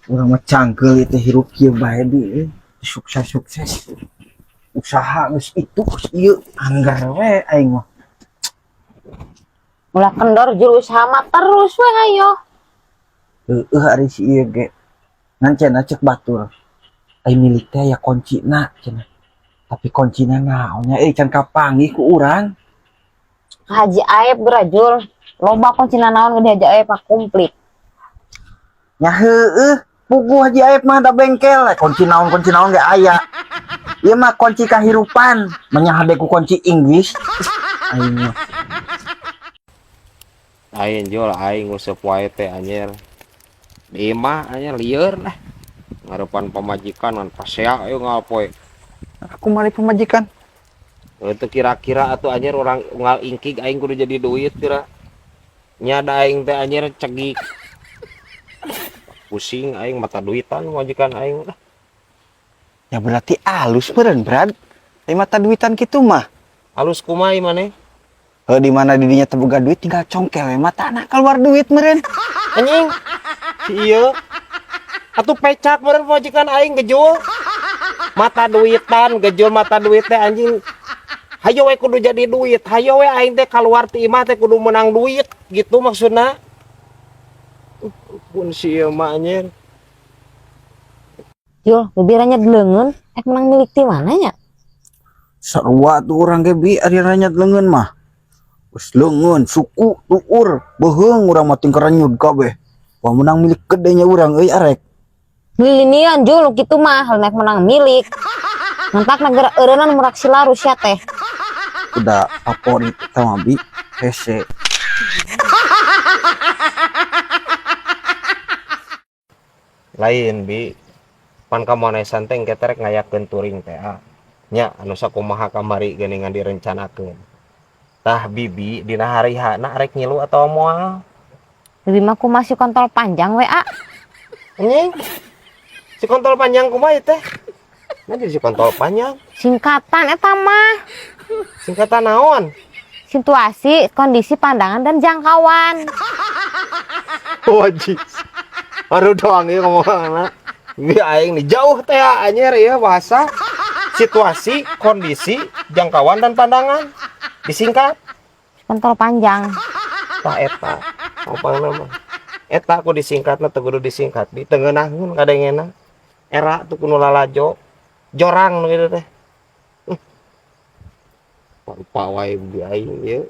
Urang mah cangkeul itu hirup kieu bae di sukses-sukses. Usaha geus itu geus ieu anggar we aing mah. Ulah kendor jul usaha mah terus we ayo. Heueuh ari si ieu ge. Ngan cenah cek batur. Ai milik teh aya kuncina cenah. Tapi kuncina naonnya euy can kapanggih ku urang. Ka Haji Aep geura jul. Loba kuncina naon ge di Haji Aep mah komplit. Nya heueuh, puguh Haji Aep mah da bengkel, kunci naon ge aya. Ieu mah kunci kahirupan, manya hade ku kunci Inggris. Aing mah. Lain jol aing nguseup wae teh anjir. Di imah anjir lieur lah. Ngarepan pamajikan ngan pasea ayo ngalpoe. Aku mali pamajikan. Itu kira-kira atuh anjir orang unggal ingkig aing kudu jadi duit kira. Nya da aing teh anjir cegik. Pusing aing mata duitan majikan aing lah. Ya berarti alus meureun, Brad. Ai mata duitan kitu mah. Halus kumaha ieu maneh? Heuh, di mana didinya teu boga duit tinggal congkel we mata anak keluar duit meureun. Anjing. Si ieu. Atuh pecak meureun pamajikan aing gejul. Mata duitan gejul mata duit teh anjing. Hayo we kudu jadi duit, hayo we aing teh keluar ti imah teh kudu menang duit gitu maksudna. Pun si ieu mah anjir. Jul, bibiranya leungeun, ek menang milik ti mana nya? Sarua tuh urang ge bi ari ranyat leungeun mah. Geus leungeun, suku, tuur, beuheung urang mah tingkah renyud kabeh. Wah menang milik gede nya urang euy arek. Lilinian Jul kitu mah lain ek menang milik. Mantak negara eureunnan murak silaru sia teh. Udah favorit eta mah bi hese. Lain bi pan kamonesan teh engke teh rek ngayakeun touring teh ah. Nya anu sakumaha kamari geuningan direncanakeun. Tah bibi dina hari H-na rek ngilu atawa moal? Bibi mah kumaha si kontol panjang we ah. Anjing. Si kontol panjang kumaha ieu teh? Nah jadi si kontol panjang. Singkatan eta mah. Singkatan naon? Situasi, kondisi, pandangan dan jangkauan. Wajib. Baru doang ieu ngomongna. Bi aing nih jauh teh anjir ieu bahasa. Situasi, kondisi, jangkauan dan pandangan. Disingkat Kontol panjang. Tah eta. Apa nama? Eta aku disingkatna teu kudu disingkat. Di teu ngeunaheun kadengena. Era tuh kudu lalajo. Jorang nu kitu teh. Lupa wae bi aing ieu.